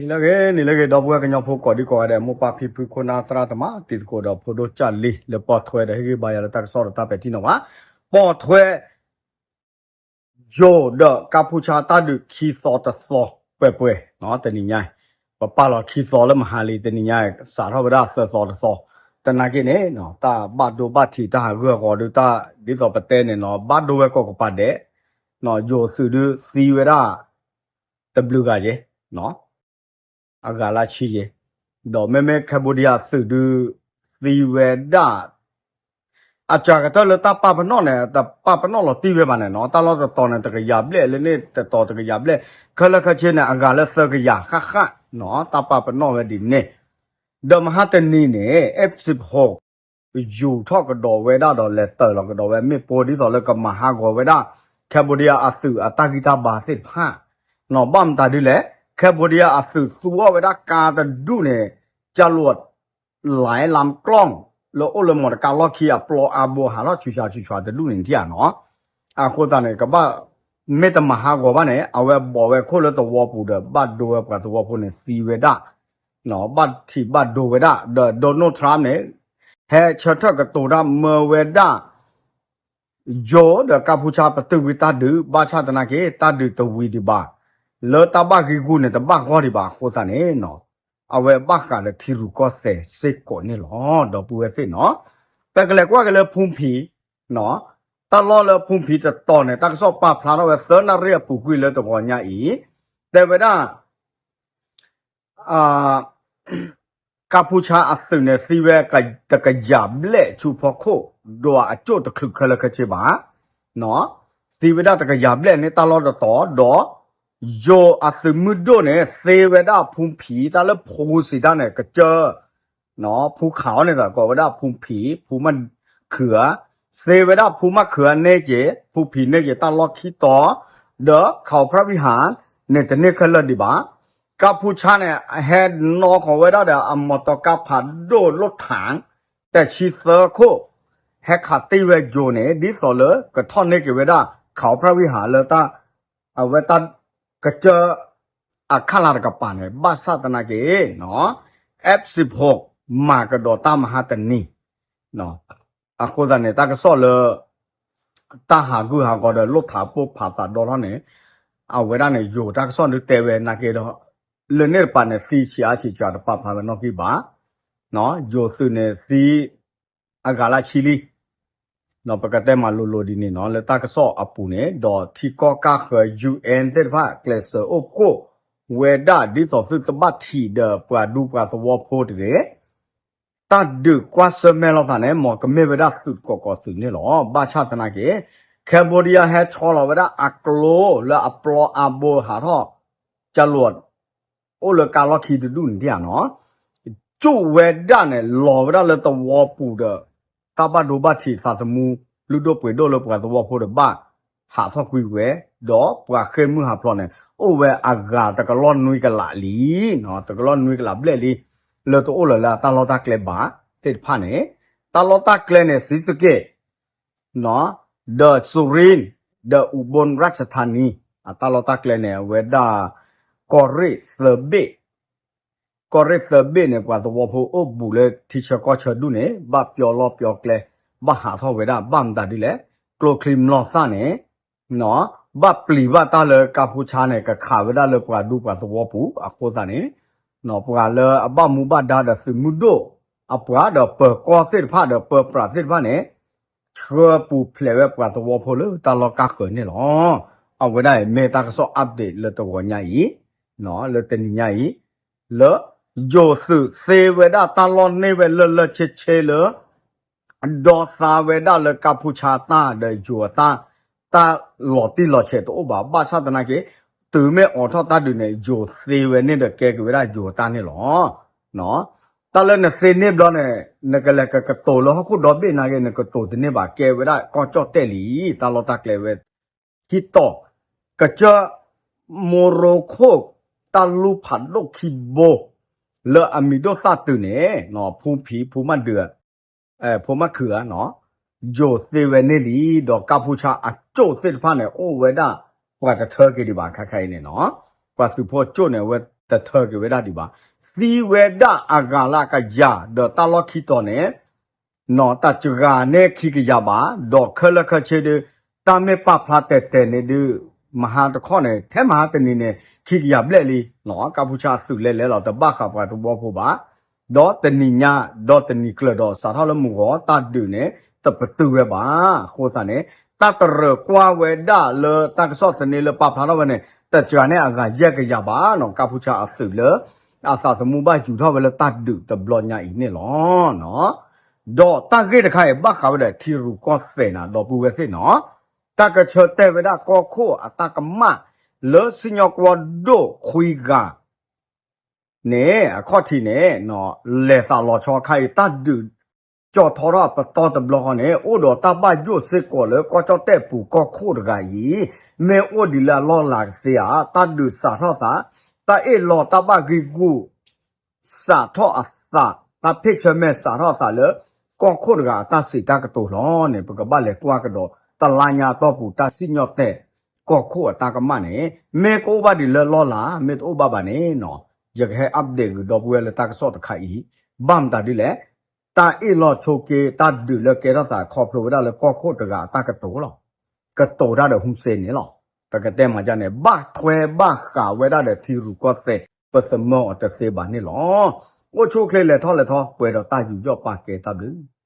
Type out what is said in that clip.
လၢဂ့ၤန့ၣ်လၢဂ့ၤ ဒီပုၢ်ဝဲၢ်ကညီဖိကိးဒံကိးဂၤဒဲး မိၢ်ပၢ်ဖံဖုခိၣ်နၢ်သရၣ်သမါ တံၤသကိးဒီးဖိဒိၣ်ကၢ်လံ လၢပီၣ်ထွဲဒီးဟ့ၣ်ဂံၢ်ဘါယၤလၢတၢ်ကစီၣ်ဒီးတၢ်ပဲာ်ထံနီၤဖး ပီၣ်ထွဲ ယိၤဒီးကၢ်ဖူဆါတၢ်ဒုးခံသီတသီပှဲၤပှဲၤ တနံၤညါ ပပာ်လီၤခံသီလၢမဟါလံ တနံၤညါ စးထီၣ်ဝဲဒၣ်သၢသီတသီ သနာ်က့န့ၣ် တၢ်ဘၣ်ဒိဘၣ်ထံးတၢ်ဟးဂူာ်ဟးဂီၤဒုးတၢ် ဒ်သိးပတဲန့ၣ်နီၤ ဘၣ်ဒိဝဲကိးကပၤဒဲး ယိၤသုးဒုးသံဝဲဒၣ် တဘျုးဂၤယဲ အဂၤလၢဆံယဲ ဒီးမ့မ့ၢ် Cambodia သုးဒုးသံဝဲဒၣ် အစှၤကတၢၢ်လၢတၢ်ပာ်ပနီၣ်န့ၣ် တပာ်ပနီၣ်လီၤတံၢ်ဝဲဘၣ်န့ၣ်နီၤ တၢ်လီၢ်တတီၤန့ၣ် တကယၤဘျဲၣ်လၢန့ၣ် တတီၤတကယၤဘျဲၣ် ခဲလၢာ်ခဲဆ့န့ၣ် အဂၤလၢသၢကယၤဃၣ်ဃၣ်နီၤ တၢ်ပာ်ပနီၣ်ဝဲဒ်န့ၣ် ဒီးမဟါတနံၤန့ၣ် F sixteen ယူၤထီၣ်ကဒီးဝဲဒၣ်ဒီးလဲၤတၢၤလီၤကဒီးဝဲမ့ၣ်ပိၢ်ဒ်သိးလၢကမၤဟးဂီၤဝဲဒၣ် Cambodia အသုးအတၢ်ဂံၢ်တၢ်ဘါသ့ၣ်တဖၣ်နီၤ ဘၣ်မတၤဒ်လဲၣ် Cambodia အသုးသူအီၣ်ဝဲဒၣ်ကါတဒူၣ်န့ၣ် ကၠလိး လၢလၢကီၣ် လၢအိၣ်လၢမီတကါလီၢ်ခံအပျီအါဘိဟးထီၣ်ဆူၣ်ဆူၣ်ဆူၣ်ဆူၣ်တဒူၣ်န့ၣ်ထံၣ်ဧါနီၤ အဃိသတးန့ၣ် ကဘၣ် မ့ၢ်တမၤဟးဂီၤဘၣ်န့ၣ် အဝဲဘီးဝဲခိၣ်လၢသဝီပူၤဒီး ဘၣ်ဒိဝဲပှၤသဝီဖိန့ၣ်သံဝဲဒၣ် ဘၣ်ထံးဘၣ်ဒိဝဲဒၣ် ဒီး Donald Trump န့ၣ် ဟဲဆၢထၢၣ်ကတိၤတၢ်မၢဝဲဒၣ် ယိၤဒီးကၢ်ဖူဆါပတုာ်ကွံာ်တၢ်ဒုး ဘၣ်ဆၣ်သနာ်က့ တၢ်ဒုးတဝံၤဒံးဘၣ် လၢတၢ်ဘၣ်ဂံၢ်ဂူာ်န့ၣ် တဘၣ်ဂီၢ်ဒံးဘၣ်အဃိသတးန့ၣ် အဝဲဘၣ်ဃးဒီးထံရူၢ်ကီၢ်သဲးစ့ၢ်ကီးန့ၣ်လီၤ ဒီပုၢ်ဝဲၢ်သ့ၣ်နီၤ ပကလဲၤကွၢ်က့ၤလၢဖူဖံး တၢ်လီၢ်လၢဖူဖံးတတီၤန့ၣ် တၢ်ကစီၣ်ပာ်ဖျါထီၣ်ဝဲသၢနၣ်ရံၣ်အပူၤကွံာ်လၢတဂီၤညါအံၤ တဲဝဲဒၣ် ကၢ်ဖူဆါအသုးန့ၣ် သံဝဲတကယၤဘျဲၣ်ဆူဖီခိၣ် ဒွးအကၠိၣ်တချုးခဲလၢာ်ခဲဆ့ဘၣ် သံဝဲဒၣ်တကယၤဘျဲၣ်န့ၣ်တၢ်လီၢ်တတီၤ ဒီး ယိၤအသုးမုၢ်ဒိၣ်န့ၣ် သ့ဝဲဒၣ်ဖူဖံးတၢ်လၢဖူစံးတၢ်န့ၣ် ကစၢၢ် ဖူခးအီၤန့ၣ် ကိးဝဲဒၣ်ဖူဖံး ဖူမၤခုးဧါ သ့ဝဲဒၣ်ဖူမၤခုးဧါန့ၢ်က့ၤ ဖူဖံးန့ၢ်က့ၤတၢ်လီၢ်ခံတီၤ ဒီးခးဖရၣ်ဝံၣ်ဟၣ်န့ၣ် တန့ၢ်ခဲလၢာ်ဒံးဘၣ် ကၢ်ဖူဆါန့ၣ် ဟဲနီၣ်ဃီၤဝဲဒၣ်ဒီးအမီတီကါဖးဒိၣ်လိၣ်ထး တဆံသၢခိၣ် ဟဲခးတ့ၢ်ဝဲယိၤန့ၣ် ဒ်သိးလၢကထီၣ်န့ၢ်က့ၤဝဲဒၣ် ခးဖရၣ်ဝံၣ်ဟၣ်လၢ အဝဲတၢ်ကစၢၢ် အခၣ်လၢ်တကပၤန့ၣ် ဘၣ်ဆၣ်သနာ်က့ F sixteen မၤကဒီးတၢ်မဟါတနံၤ အဃိသတးန့ၣ် တၢ်ကစီၣ်လၢ တၢ်ဟးဂူာ်ဟးဂီၤဒီးလိၣ်ထးပိၢ်ဖးသးဒီထီၣ်န့ၣ် အဝဲဒၣ်န့ၣ် ယိၤတၢ်ကစီၣ်ဒုးတဲဝဲနာ်က့ဒီး လၢန့ၣ်တပၤန့ၣ် သံဆံးအါဆံးစှၤတပာ်ဖျါဝဲနီၣ်ဂံၢ်ဘၣ် ယိၤသုးန့ၣ်သံ အဂၤလၢဆံလံ ပကတဲမၤလိၤလိၤဒ်န့ၣ်နီၤ လၢတၢ်ကစီၣ်အပူၤန့ၣ် ဒီးထံကီၢ်ကၢ်ဃၢၤ ယူၣ်အဲၣ် သ့ၣ်တဖၣ် ကျဲးစၢးအိၣ်ဖှိၣ်ဝဲဒၣ်ဒ်သိးသုတဘၣ်ထံးဒီးပှၤဒူပှၤသဝီဖိတဂ့ၤ တၢ်ဒုးကွၢ်ဆၢၣ်မဲာ်လိာ်သးန့ၣ် မ်ကမ့ၢ်ဝဲဒၣ်သုးကိးကိးသုးန့ၣ်လီၤ. ဘၣ်ဆၣ်သနာ်က့ Cambodia ဟဲဆီလီၤဝဲဒၣ်အကျိလၢအပျီအါဘိဟးထီၣ် ကၠလိၤ အိၣ်လၢကါလီၢ်ခံတဒူၣ်န့ၣ်ဧါနီၤ ကၠိၣ်ဝဲဒၣ်န့ၣ် လီၤဝဲဒၣ်လၢသဝီပူၤဒီး တၢ်ဘၣ်ဒိဘၣ်ထံးသးသမူ လုၢ်ဒိၣ်ပှ့ၤဒိၣ်လၢပှၤသဝီဖိဒီးဘၣ်ဟးထီၣ်ကွံာ်ဝဲ ဒီးပှၤဃ့ၢ်မုၢ်ဟးဖျိးန့ၣ် အိၣ်ဝဲအဂၤတကလီၢ်နွံကလးလံ တကလီၢ်နွံကလးဘျဲၣ်လံ လၢတအိၣ်လၢၤလၢအတၢ်လီၢ်တၢ်ကျဲဘၣ်သ့ၣ်တဖၣ်န့ၣ် တၢ်လီၢ်တၢ်ကျဲန့ၣ် စံစက့ၣ် ဒီးစူရ့ၣ် ဒီးအူဘိၣ်ရၣ်ၡထါနံ အတၢ်လီၢ်တၢ်ကျဲန့ၣ် အဝဲဒၣ် ကီၢ်ရ့ၣ်သၢဘ့ၣ် ကီၢ်ရ့ၣ်သၢဘ့ၣ်န့ၣ် ပှၤသဝီဖိအိၣ်ဘူးလၢထံဆၢကီၢ်ဆၢဒူၣ်န့ၣ် ဘၣ်ပျီလီၢ်ပျီကျဲ ဘၣ်ဟးထီၣ်ဝဲဒၣ် ဘၣ်မတၤဒ်လဲၣ် ကျိချံမျိာ်သၣ်န့ၣ် ဘၣ်ပျံၤဘၣ်တၢ်လၢကၢ်ဖူဆါန့ၣ် ကခးဝဲဒၣ်လၢပှၤဒူပှၤသဝီပူၤအဃိသတးန့ၣ် ပှၤလၢအဘၣ်မူဘၣ်ဒါဒီးသုးမုၢ်ဒိၣ်အပှၤဒီးပၢၤကီၢ်သ့ၣ်တဖၣ်ဒီးပၢပြးသ့ၣ်တဖၣ်န့ၣ် ဆှၢပူၤဖျဲးဝဲပှၤသဝီဖိလၢတၢ်လီၢ်ကၢ်ဃၢၤန့ၣ်လီၤ. အဝဲဒၣ်အံၤမ့ၢ်တၢ်ကစီၣ် update လၢတဂီၤညါအံၤ လၢတနံၤညါအံၤ လၢယိၤသုးသ့ဝဲဒၣ်တၢ်လီၢ်န့ၢ်ဝဲလၢလၢဆ့ဆ့လၢ ဒီသါဝဲဒၣ်လၢကၢ်ဖူဆါတၢ်ဒီးယိၤအတၢ် တၢ်လီၤတံၢ်လီၤဆဲးတအိၣ်ဘၣ် ဘၣ်ဆၣ်သနာ်က့ တုၤမ့ၢ်အိးထီၣ်တၢ်ဒုးန့ၣ် ယိၤသ့ဝဲန့ၣ်ဒီးကဲက့ၤဝဲဒၣ်ယိၤတၢ်န့ၣ်လီၤ. တၢ်လၢနသ့န့ၢ်ဘျီန့ၣ် နကလဲၤကကတိၤလၢဟီၣ်ခိၣ်ဒီဘ့ၣ်နာ်က့ နကတိၤတန့ၢ်ဘၣ် ကဲဝဲဒၣ်ကီၢ်ကၠီၣ်တဲၣ်လံ တၢ်လီၢ်တၢ်ကျဲဝဲ ခံတီၤ ကစၢၢ် မိရိခိၣ် တၢ်လူၢ်ဖးဒိၣ်ခံဘိ လၢအမံၤဒိၣ်သၣ်တုၤန့ၣ် ဖူဖံး ဖူမၤဒုး ဖူမၤခုးဧါ ယိၤသ့ဝဲန့ၣ်လံ ဒီးကၢ်ဖူဆါအကၠိၣ်သ့ၣ်တဖၣ်န့ၣ် အိၣ်ဝဲဒၣ် ပှၤတထၢက့ၤဒံးဘၣ် ခဲခါအံၤန့ၣ်နီၤ ပှၤသုးဖိကၠိၣ်န့ၣ် အဝဲ တထၢက့ၤဝဲဒၣ်ဒံးဘၣ်. သံဝဲဒၣ်အဂၤလၢအကယၤ ဒီးတၢ်လီၢ်ခံတီၤန့ၣ် နီၢ်တစှၤန့ၢ်ခံကယၤဘၣ်, ဒီးခဲလၢာ်ခဲဆ့ဒီး တၢ်မ့ၢ်ပာ်ဖျါတဲာ်တဲာ်န့ၣ်ဒုး မဟါတခီန့ၣ် ထဲမဟါတနံၤန့ၣ် ခံကယၤဘျဲၣ်လံနီၢ်. ကၢ်ဖူဆါအသုးလဲၤလဲၤလီၤ တဘၣ်ဃးပှၤတဝီဖိဘၣ်. ဒီးတနံၤညါ ဒီးတနံၤကျၢၤဒီး စးထီၣ်လၢမုၢ်ဂီၤ တၢ်ဒုးန့ၣ် တပတုာ်ဝဲဘၣ်. အဃိသတးန့ၣ် တၢ်တရၢၢ်ကွၢ်ဝဲဒၣ်လၢတၢ်ကစီၣ်သန့လၢပာ်ဖျါထီၣ်ဝဲန့ၣ် တစှၤန့ၢ်အဂၤယဲၢ်ကယၤဘၣ်နီၢ်. ကၢ်ဖူဆါအသုးလၢ အသးသမူဘၣ်ယူၤထီၣ်ဝဲလၢတၢ်ဒုးတဘျီညါအံၤန့ၣ်လီၤ. ဒီးတၢ်ဂ့ၢ်တခါအံၤ ဘၣ်ဃးဝဲဒီးထံရူၢ်ကီၢ်သဲးနၤ ဒီပုၢ်ဝဲၢ်သ့ၣ်နီၢ်, တၢ်ကဆၢတဲာ်ဝဲဒၣ်ကီၢ်ခိၣ်အတၢ်ကမၣ် လၢစံၣ်ညီၣ်ကွီၢ်ဒိၣ်ခွံဂၤ န့ၣ် အခီၣ်ထံးန့ၣ် လဲၤသးလီၤဆီခါအံၤ တၢ်ဒုးကၠီၣ်ထီထီၣ်အပတီၢ်တဘျီဃီန့ၣ် အိၣ်ဒီးတၢ်ဘၣ်ယိၣ်စ့ၢ်ကီးလၢကီၢ်ကၠီၣ်တဲၣ်ပူၤကီၢ်ခိၣ်တဂၤအံၤ မ့ၢ်အိၣ်ဒံးလၢအလီၢ်လၤကသ့ဧါ. တၢ်ဒုးစးထီၣ်သး တၢ်အ့ၣ်လိာ်တၢ်ဘၣ်ဂံာ်ဂူာ် စးထီၣ်အသး တၢ်ဖ့ၣ်ဆၢမဲာ်စးထီၣ်အသးလၢ ကီၢ်ခိၣ်တဂၤအတၢ်စံးတၢ်ကတိၤလီၤန့ၣ် ပကဘၣ်လဲၤကွၢ်ကဒီး တလါညါအတီၢ်ပူၤ တၢ်စံၣ်ညီၣ်တဲာ် ကီၢ်ခိၣ်အတၢ်ကမၣ်န့ၣ် မ့ၢ်ကအိၣ်ဘၣ်ဒံးလၢလီၢ်လၤ မ့ၢ်တအိၣ်ဘၣ်ဘၣ်န့ၣ်နီၢ် ယကဟဲ update ဂုာ်ဒီပုၢ်ဝဲၢ်လၢတၢ်ကစီၣ်တခါအံၤ ဘၣ်မတၤဒ်လဲၣ် တၢ်အ့ၣ်လိာ်ဆိးက့ တၢ်ဒုးလၢကဲထီၣ်သးခီဖျိဝဲဒၣ်လၢကီၢ်ခိၣ်တဂၤအတၢ်ကတိၤလီၤ. ကတိၤတၢ်ဒီး Hun Sen န့ၣ်လီၤ. ပကတဲမၤဒ်န့ၣ် ဘၣ်ထွဲဘၣ်ဃးဝဲဒၣ်ဒီး ထံရူၢ်ကီၢ်သဲး ပသမၢအီၤတသ့ဘၣ်န့ၣ်လီၤ. အိၣ်ဆူၣ်အိၣ်ချ့လဲၤထီၣ်လဲၤထီ ပှဲၤဒီးတၢ်ယူးယီၣ်ပာ်ကဲတၢ်ဘျုး